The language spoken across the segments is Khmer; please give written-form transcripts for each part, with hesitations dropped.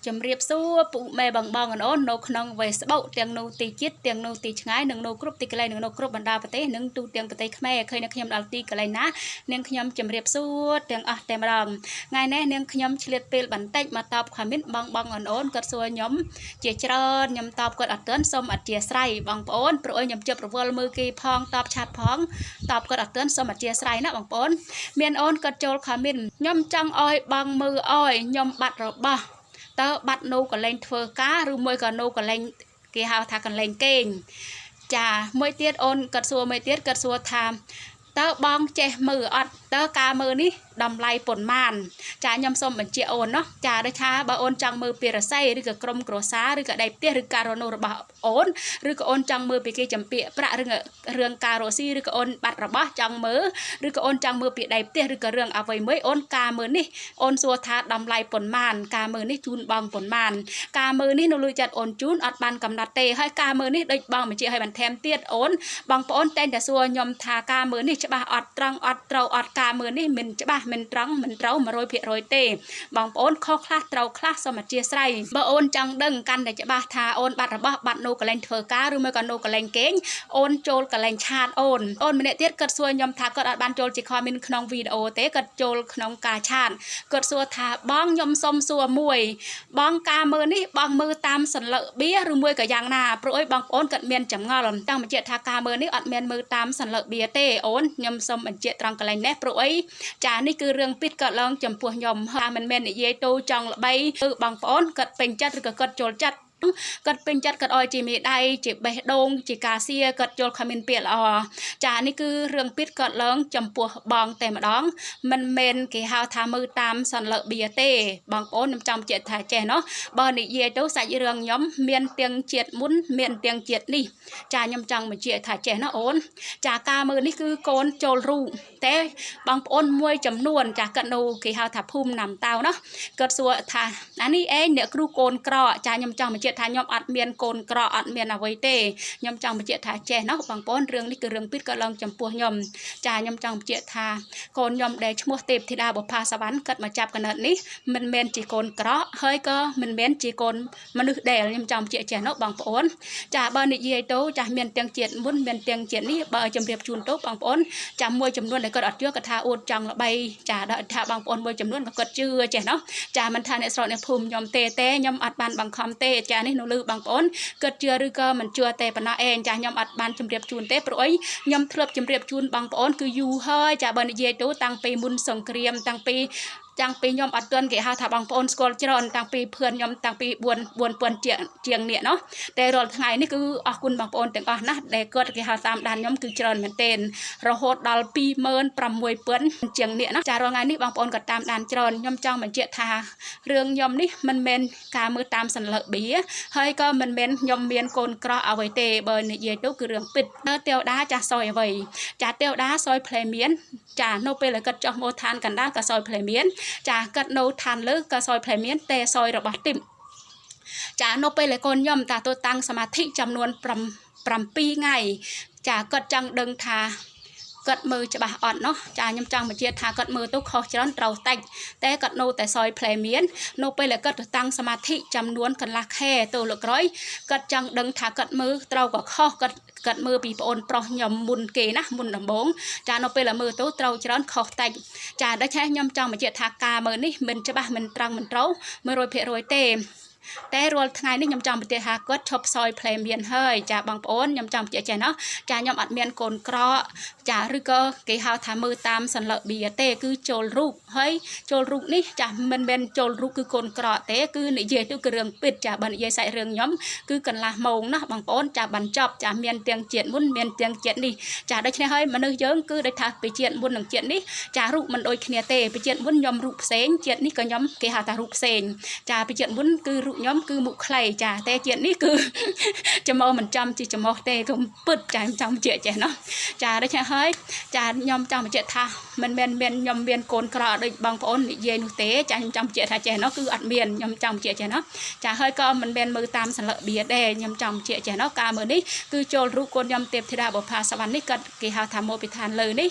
ជំរាបសួរពុកម៉ែបងបងអូននៅក្នុង Facebook ទាំងនៅទីជិតទាំងនៅទីឆ្ងាយនិងនៅគ្រប់ទីកន្លែងនិងនៅគ្រប់បណ្ដាប្រទេសនិងទូទាំងប្រទេសខ្មែរឃើញនៅខ្ញុំដល់ទីកន្លែងណានាងខ្ញុំជំរាបសួរទាំងអស់តែម្ដងថ្ងៃនេះនាងខ្ញុំឆ្លៀតពេលបន្តិចមកតប comment បងបងអូនអូនគាត់សួរខ្ញុំជាច្រើនខ្ញុំតបគាត់អត់ទាន់សូមអធ្យាស្រ័យបងប្អូនព្រោះខ្ញុំជិបរវល់មើលគេផងតប chat ផងតបគាត់អត់ទាន់សូមអធ្យាស្រ័យណាបងប្អូនមានអូនគាត់ចូល comment ខ្ញុំចង់ឲ្យបងមើលឲ្យខ្ញុំបាត់របស់ តើបាត់នៅកន្លែងធ្វើការឬមួយក៏នៅកន្លែងគេហៅថាកន្លែងគេងចាមួយទៀតអូនគាត់សួរមួយទៀតគាត់សួរថាតើបងចេះមើលអត់តើការមើលនេះតម្លៃប៉ុន្មានចាខ្ញុំសូមបញ្ជាក់អូនណោះចាដូចថាបើអូនចង់មើលពីរស័យឬក៏ក្រុមគ្រួសារឬក៏ដៃផ្ទះឬការរនុរបស់អូនឬក៏អូនចង់មើលពីគេចម្ពាកប្រាក់រឿងរឿងការរស់ស៊ីឬក៏អូនបាត់របស់ចង់មើលឬក៏អូនចង់មើលពីដៃផ្ទះឬក៏រឿងអ្វីមួយអូនការមើលនេះអូនសួរថាតម្លៃប៉ុន្មានការមើលនេះជូនបងប៉ុន្មានការមើលនេះនៅលើចិត្តអូនជូនអត់បានកំណត់ទេហើយការមើលនេះដូចបងបញ្ជាក់ឲ្យបន្ថែមទៀតអូនបងប្អូនតែងតែសួរខ្ញុំថាការមើលនេះច្បាស់អត់ត្រង់អត់ត្រូវអត់ការមើលនេះមិនច្បាស់មិនត្រង់មិនត្រូវ100%ទេបងប្អូនខុសខ្លះត្រូវខ្លះសូមអធ្យាស្រ័យបើអូនចង់ដឹងកាន់តែច្បាស់ថាអូនបាត់របស់បាត់នៅកន្លែងធ្វើការឬមួយក៏នៅកន្លែងគេងអូនចូលកន្លែង chat អូនអូនម្នាក់ទៀតគាត់សួរខ្ញុំថាគាត់អត់បានចូលជា comment ក្នុងវីដេអូទេគាត់ចូលក្នុងការ chat គាត់សួរថាបងខ្ញុំសុំសួរមួយបងការមើលនេះបងមើលតាមសន្លឹកបៀឬមួយក៏យ៉ាងណាព្រោះអីបងប្អូនគាត់មានចម្ងល់តាំងបញ្ជាក់ថាការមើលនេះអត់មានមើលតាមសន្លឹកបៀទេអូនខ្ញុំសុំបញ្ជាក់ត្រង់កន្លែងនេះព្រោះអីចានេះគឺរឿងពិតកើតឡើងចំពោះខ្ញុំហើយមិនមែននិយាយទៅចង់ល្បីគឺបងប្អូនគាត់ពេញចិត្តឬក៏គាត់ចូលចិត្តគាត់ពេញចិត្តគាត់ឲ្យជាមេដៃជាបេះដូងជាការសៀគាត់ចូល comment ពាក្យល្អចានេះគឺរឿងពិតកើតឡើងចំពោះបងតែម្ដងមិនមែនគេហៅថាមើលតាមសន្លឹកបៀទេបងប្អូនខ្ញុំចង់បញ្ជាក់ថាចេះណោះបើនិយាយទៅសាច់រឿងខ្ញុំមានទាំងជាតិមុនមានទាំងជាតិនេះចាខ្ញុំចង់បញ្ជាក់ថាចេះណោះអូនចាការមើលនេះគឺកូនចូលរូបតែបងប្អូនមួយចំនួនចាគាត់នៅគេហៅថាភូមិណាំតៅណោះគាត់សួរថាអានេះឯងអ្នកគ្រូកូនក្រចាខ្ញុំចង់បញ្ជាក់ថាខ្ញុំអត់មានកូនក្រអត់មានអ្វីទេខ្ញុំចង់បញ្ជាក់ថាចេះណោះបងប្អូនរឿងនេះគឺរឿងពិតក៏ឡើងចំពោះខ្ញុំចាខ្ញុំចង់បញ្ជាក់ថាកូនខ្ញុំដែលឈ្មោះទេពធីតាបុប្ផាសវណ្ណគាត់មកចាប់កណិតនេះមិនមែនជាកូនក្រហើយក៏មិនមែនជាកូនមនុស្សដែលខ្ញុំចង់បញ្ជាក់ចេះណោះបងប្អូនចាបើនិយាយទៅចាមានទាំងជាតិមុនមានទាំងជាតិនេះបើជម្រាបជូនទៅបងប្អូនចាមួយចំនួនដែលគាត់អត់ជឿគាត់ថាអួតចង់ល្បីចាដល់ថាបងប្អូនមួយចំនួនក៏គាត់ជឿចេះណោះចាមិនថាអ្នកស្រុកអ្នកភូមិខ្ញុំទេទេខ្ញុំអត់បានបង្ខំទេចានេះនៅលើបងប្អូនគាត់ជឿឬក៏មិនជឿទេប៉ុណ្ណោះឯងចាខ្ញុំអត់បានជម្រាបជូនទេព្រោះអីខ្ញុំធ្លាប់ជម្រាបជូនបងប្អូនគឺយូរហើយចាបើនិយាយទៅតាំងពីមុនសង្គ្រាមតាំងពីចាំងពីខ្ញុំអត់ទាន់គេហៅថាបងប្អូនស្គាល់ច្រើនតាំងពីភឿនខ្ញុំតាំងពី4 4000ជាងជាងនេះណោះតែរាល់ថ្ងៃនេះគឺអរគុណបងប្អូនទាំងអស់ណាស់ដែលគាត់គេហៅតាមដានខ្ញុំគឺច្រើនមែនទែនរហូតដល់26000ជាងនេះណាចារាល់ថ្ងៃនេះបងប្អូនក៏តាមដានច្រើនខ្ញុំចង់បញ្ជាក់ថារឿងខ្ញុំនេះមិនមែនការមើលតាមសន្លឹកបៀហើយក៏មិនមែនខ្ញុំមានកូនក្រោះអ្វីទេបើនិយាយទៅគឺរឿងពិតទេវតាចាស់សយអ្វីចាទេវតាសយផ្លែមៀនចានៅពេលដែលគាត់ចុះមកឋានកណ្ដាលក៏សយផ្លែមៀនចាគាត់នៅឋានលើក៏សយផ្លែមៀនតែសយរបស់ទីមចានៅពេលដែលកូនខ្ញុំតាទៅតាំងសមាធិចំនួន7ថ្ងៃចាគាត់ចង់ដឹងថាគាត់មើលច្បាស់អត់ណោះចាខ្ញុំចង់បញ្ជាក់ថាគាត់មើលទៅខុសច្រើនត្រូវតិចតែគាត់នៅតែសយផ្លែមៀននៅពេលដែលគាត់ទៅតាំងសមាធិចំនួនកន្លះខែទៅលើក្រោយគាត់ចង់ដឹងថាគាត់មើលត្រូវក៏ខុសគាត់គាត់មើលពីប្អូនប្រុសខ្ញុំមុនគេណាមុនដំបូងចានៅពេលដែលមើលទៅត្រូវច្រើនខុសតិចចាដូច្នេះខ្ញុំចង់បញ្ជាក់ថាការមើលនេះមិនច្បាស់មិនត្រង់មិនត្រូវ100%ទេតែរាល់ថ្ងៃនេះខ្ញុំចង់បញ្ជាក់ថាគាត់ឈប់សយផ្លែមៀនហើយចាបងប្អូនខ្ញុំចង់បញ្ជាក់ចេះណោះចាខ្ញុំអត់មានកូនក្រចាឬក៏គេហៅថាមើលតាមសន្លឹកបៀទេគឺចូលរូបហើយចូលរូបនេះចាមិនមែនចូលរូបគឺកូនក្រទេគឺនិយាយទៅគឺរឿងពិតចាបើនិយាយសាច់រឿងខ្ញុំគឺកន្លះម៉ោងណាបងប្អូនចាបានចប់ចាមានទាំងជាតិមុនមានទាំងជាតិនេះចាដូច្នេះហើយមនុស្សយើងគឺដូចថាពីជាតិមុននិងជាតិនេះចារូបមិនដូចគ្នាទេពីជាតិមុនខ្ញុំរូបផ្សេងជាតិនេះក៏ខ្ញុំគេហៅថារូបផ្សេងចាពីជាតិមុនគឺរូប រូបខ្ញុំគឺមុខខ្លីចាតែជាតិនេះគឺ ចំោមិនចំជាចំោះទេគឺពិតចាខ្ញុំចង់បញ្ជាក់ចេះណោះចាដូច្នេះហើយចាខ្ញុំចង់បញ្ជាក់ថាមិនមែនមានខ្ញុំមានកូនក្រដូចបងប្អូននិយាយនោះទេចាខ្ញុំចង់បញ្ជាក់ថាចេះណោះគឺអត់មានខ្ញុំចង់បញ្ជាក់ចេះណោះចាហើយក៏មិនមែនមើលតាមសន្លឹកបៀដែរខ្ញុំចង់បញ្ជាក់ចេះណោះការមើលនេះគឺចូលរូបកូនខ្ញុំទេពធីតាបុប្ផាសវណ្ណនេះគាត់គេហៅថាមកពីឋានលើនេះ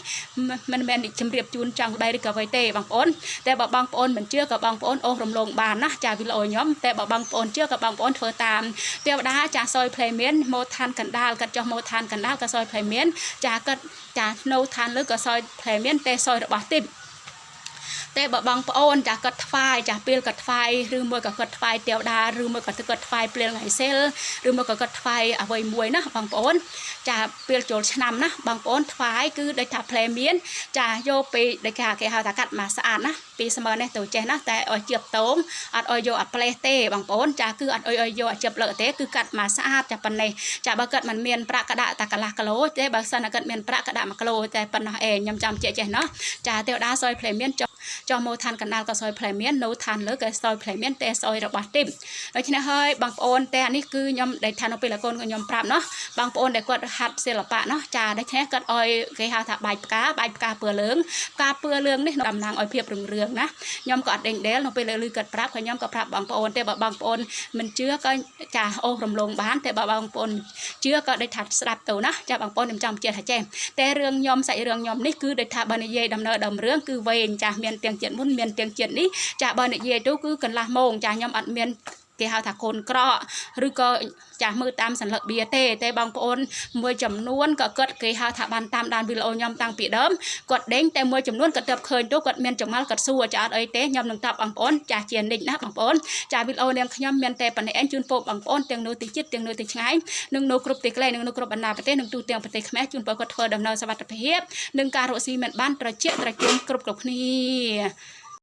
មិនមែនជម្រាបជូនចង់បីឬក៏អ្វីទេបងប្អូនតែបើបងប្អូនមិនជឿក៏បងប្អូនអូសរំលងបានណាចាវីដេអូខ្ញុំតែបើបងប្អូនជឿក៏បងប្អូនធ្វើតាមទេវតាចាសយផ្លែមានមកឋានកណ្ដាលគាត់ចុះមកឋានកណ្ដាលក៏សយផ្លែមានចាគាត់ចានៅឋានលើក៏សយផ្លែមានតែសយរបស់ទីបតែបើបងប្អូនចាគាត់ថ្វាយចាពេលគាត់ថ្វាយឬមួយក៏គាត់ថ្វាយទេវតាឬមួយក៏គាត់ថ្វាយព្រាលថ្ងៃសិលឬមួយក៏គាត់ថ្វាយអ្វីមួយណាបងប្អូនចាពេលចូលឆ្នាំណាបងប្អូនថ្វាយគឺដូចថាផ្លែមានចាយកពីដូចគេហៅថាកាត់មកស្អាតណាពីស្មើនេះទៅចេះណាតែឲ្យជៀបតងអត់ឲ្យយកអាផ្លេសទេបងប្អូនចាគឺអត់ឲ្យយកអាជៀបលើកទេគឺកាត់មកស្អាតចាប៉ុណ្ណេះចាបើគាត់មិនមានប្រាក់ក៏ដាក់តែកន្លះគីឡូទេបើសិនតែគាត់មានប្រាក់ក៏ដាក់1គីឡូតែប៉ុណ្ណោះឯងខ្ញុំចាំជែកចេះណោះចាទេវតាសយផ្លែមានចុះចុះមកឋានកណ្ដាលក៏សយផ្លែមាននៅឋានលើក៏សយផ្លែមានតែសយរបស់ទីបដូច្នេះហើយបងប្អូនតែនេះគឺខ្ញុំដែលថានៅពេលកូនក៏ខ្ញុំប្រាប់ណោះបងប្អូនដែលគាត់ហាត់សិល្បៈណោះចាដូច្នេះគាត់ឲ្យគេហៅថាបាច់ផ្កាបាច់ផ្កាពើលឿងផ្កាពើលឿងនេះតំណាងឲ្យភាពរុងរឿងណាខ្ញុំក៏អត់ដេញដេលនៅពេលឮគាត់ប្រាប់ក៏ខ្ញុំក៏ប្រាប់បងប្អូនទេបើបងប្អូនមិនជឿក៏ចាអូសរំលងបានតែបើបងប្អូនជឿក៏ដូចថាស្ដាប់ទៅណាចាបងប្អូនខ្ញុំចង់បញ្ជាក់ថាចេះតែរឿងខ្ញុំសាច់រឿងខ្ញុំនេះគឺដូចថាបើនិយាយដំណើរដើមរឿងគឺវែងចាមានទាំងជាតិមុនមានទាំងជាតិនេះចាបើនិយាយទៅគឺកន្លះម៉ោងចាខ្ញុំអត់មានគេហៅថាកូនក្រក់ឬក៏ចាស់មើលតាមសន្លឹកបៀទេតែបងប្អូនមួយចំនួនក៏គាត់គេហៅថាបានតាមដានវីដេអូខ្ញុំតាំងពីដើមគាត់ដេញតែមួយចំនួនគាត់ទៅឃើញទៅគាត់មានចម្ងល់គាត់សួរចាអត់អីទេខ្ញុំនឹងតបបងប្អូនចាស់ជានិច្ចណាបងប្អូនចាវីដេអូនាងខ្ញុំមានតែប៉ុណ្ណេះឯងជូនពរបងប្អូនទាំងនៅទីជិតទាំងនៅទីឆ្ងាយនិងនៅគ្រប់ទីកន្លែងនិងនៅគ្រប់បណ្ដាប្រទេសនិងទូទាំងប្រទេសខ្មែរជូនពរគាត់ធ្វើដំណើរសុវត្ថិភាពនិងការរកស៊ីមិនបានត្រជាក់ត្រជុំគ្រប់គ្រប់គ្នា។